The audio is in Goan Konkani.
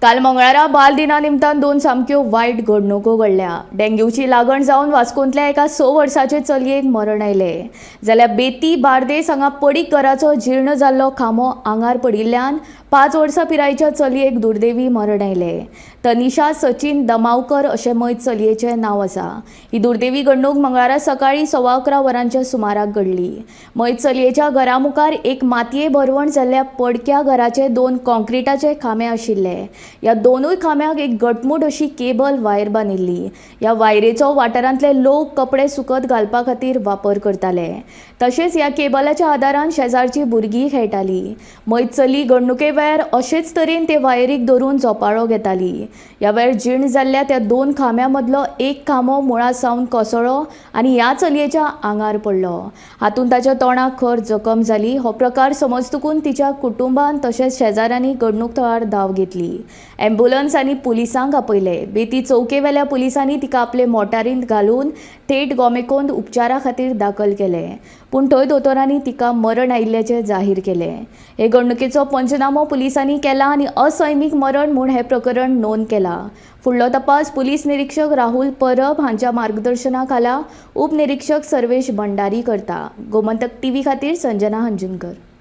काल मंगळारा बाल दिना निमतान दोन सामक्यो वायट घडणुको घडल्या. डेंग्यूची लागण जावन वास्कोंतल्या एका 6 वर्साचे चलयेक मरण आयलें, जाल्यार बेती बार्देस हांगा पडीक घराचो जीर्ण जाल्लो खांबो आंगार पडिल्ल्यान 5 वर्सां पिरायेच्या चलयेक दुर्दैवी मरण आयलें. तनिषा सचिन दमावकर अशें मयत चलयेचें नांव आसा. ही दुर्दैवी घडणूक मंगळारा सकाळीं 11:15 वरांच्या सुमाराक घडली. मयत चलयेच्या घरा मुखार एक मातये भरवण जाल्ल्या पडक्या घराचे 2 कॉन्क्रिटाचे खांबे आशिल्ले. ह्या दोनूय खांब्याक एक घटमूट अशी केबल वायर बांदिल्ली. ह्या वायरेचो वाठारांतले लोक कपडे सुकत घालपा खातीर वापर करताले. तशेंच ह्या केबलाच्या आदारान शेजारची भुरगीं खेळटाली. मयत चली घडणुके वेळार अशेच तरेन ते वायरीक धरून झोपाळो घेताली. ह्या वेळार जीर्ण जाल्ल्या त्या 2 खांब्यां मदलो एक खांबो मुळा सावन कोसळ्ळो आनी ह्या चलयेच्या आंगार पडलो. हातूंत ताच्या तोंडाक खर जखम जाली. हो प्रकार समजतकून तिच्या कुटुंबान तशेंच शेजाऱ्यांनी घडणूक थळार धांव घेतली. ॲम्ब्युलन्स आनी पुलिसांक आपयले. बेती चौकेवेल्या पुलिसांनी तिका आपले मोटारींत घालून थेट गोमेकोंत उपचारा खातीर दाखल केले, पूण थंय दोतोरांनी तिका मरण आयिल्ल्याचें जाहीर केलें. हे घडणुकेचो पंचनामो पुलिसांनी केला आनी असैमीक मरण म्हूण हें प्रकरण नोंद केलां. फुडलो तपास पुलीस निरीक्षक राहुल परब हांच्या मार्गदर्शना खाला उपनिरीक्षक सर्वेश भंडारी करता. गोमंतक टीव्ही खातीर संजना हंजुनकर.